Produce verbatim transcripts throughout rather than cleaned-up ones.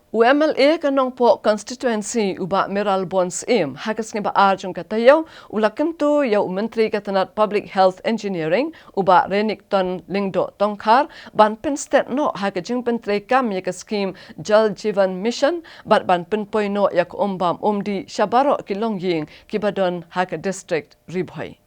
U MLA ka Nongpoh Constituency u Bah Mayralborn Syiem ha ka sngi ba ar jong ka taïew u la kyntu ïa u Myntri ka tnat Public Health Engineering u Bah Renikton Lyngdoh Tongkhar ban pynstet noh ha ka jingpyntreikam ïa ka skhim Jal Jeevan Mission bad ban pynpoi noh ïa ka um bam um dih sha baroh ki longïing kiba don ha ka district Ri Bhoi.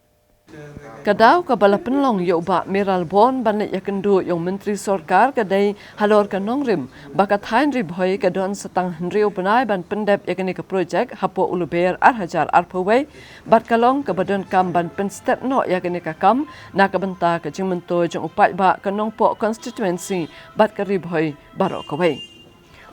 Ka daw kaba la pynlong ïa u Bah Mayralborn ban leit ïakynduh ïa u Myntri Sorkar ka dei halor ka nongrim ba ka thaiñ Ri Bhoi ka don sa tang hynriew bnai ban pyndep ïa kane ka projek hapoh u Lber ar hajar arphew wei bad ka long kaba donkam ban pynstet noh ïa kane ka kam na ka bynta ka jingmyntoi jong u paidbah ka Nongpoh Constituency bad ka Ri Bhoi baroh kawei.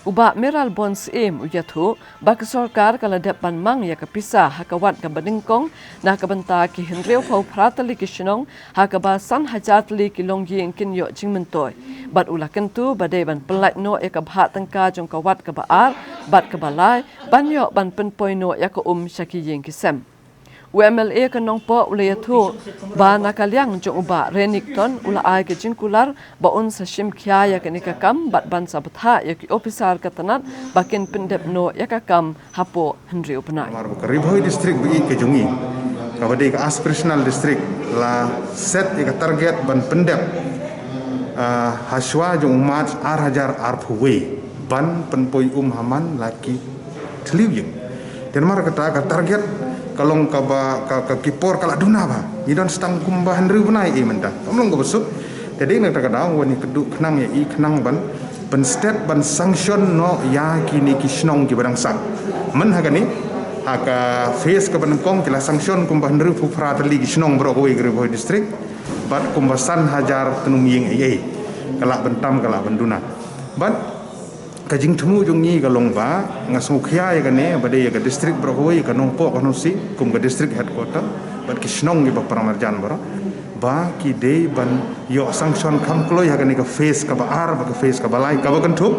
U Bah Mayralborn Syiem u ïathuh ba ka sorkar ka la dep ban mang ïa ka pisa ha ka wat kaba nyngkong na ka bynta ki hynriewphew phra tylli ki shnong ha kaba san hajar tylli ki longïing kin ïoh jingmyntoi. Bad u la kyntu ba dei ban pyllait noh ïa ka bhah tyngka jong ka wat kaba ar bad kaba lai ban ïoh ban pynpoi noh ïa ka um sha ki ïing ki sem. U MLA ka Nongpoh u la ïathuh ba na ka liang jong u Bah Renikton u la ai ka jingkular ba un sa shim khia ïa kane ka kam bad ban sa bthah ïa ki ophisar ka tnat ba kin pyndep noh ïa ka kam hapoh hynriew bnai. Namar ba ka Ri Bhoi District ba ïeit ka jong ngi kaba dei ka aspirational district la set ïa ka target ban pyndep, ah, ha shuwa jong u March ar hajar arphew wei ban pynpoi um ha man la ki thliew ïing. Te namar kata ka target ka long kaba ka, ka ki por ka la duna bha. Ngi don sa tang kumba hynriew bnai ei mynta. Kam long kaba suk. Te dei na kata ka daw wan ïakynduh khnang ïa i khnang ban pynstet ban sanction noh ïa kine ki shnong kiba dang sah. Myn ha kane ha ka phase kaba nyngkong ki la sanction kumba hynriewphew phra tylli ki shnong baroh kawei ka Ri Bhoi District bad kumba san hajar tnum ïing ei ei. Ka lah ban tam ka lah ban duna. Bad ka jingthmu jong ngi ka long ba nga sngewkhia ïa kane ba dei ïa ka district baroh kawei, ïa ka Nongpoh, ka Nongsi kum ka district headquarter bad ki shnong kiba paramarjan baroh ba ki dei ban ïoh sanction kham kloi ha kane ka phase kaba ar bad ka phase kaba lai kaba kynthup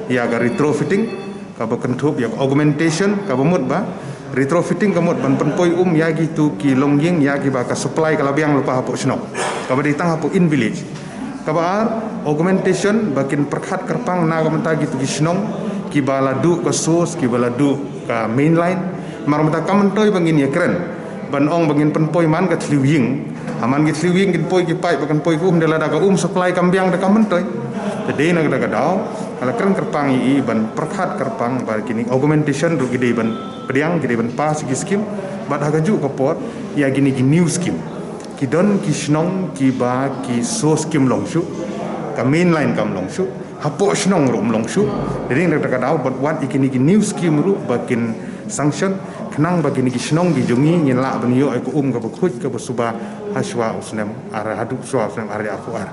ïa ka retrofitting, kaba kynthup ïa ka augmentation, kaba mut ba retrofitting ka mut ban pynpoi um ïa kitu ki longïing ïa kiba ka supply ka la biang lypa hapoh shnong kaba dei tang hapoh in village. Kaba ar, augmentation ba kin pyrkhat kyrpang na ka bynta kitu ki shnong kiba la duh ka source, kiba la duh ka main line. Namar mynta kam myntoi ba ngin ïakren ban ong ba ngin pynpoi man ka thliew ïing. Ha man ki thliew ïing kin poi ki paip ba kan poi ka um, da lada ka um supply kam biang da kam myntoi. Te dei na kata ka daw ka la kren kyrpang ïa i ban pyrkhat kyrpang ba kine augmentation ruh ki dei ban pdiang, ki dei ban pass ki skim. Bad ha kajuh ka por ïa kine ki new skim. Ki don ki shnong kiba ki source kim long shuh, ka main line kam long shuh, hapoh shnong ruh ym long shuh. Te dei na kata ka daw bad wat ïa kine ki new skim ruh ba kin sanction khnang ba kine ki shnong ki jong ngi ngin lah ban ïoh ïa ka um kaba khuid kaba suba ha shuwa u snem ar, haduh shuwa u snem ar hajar arphew ar.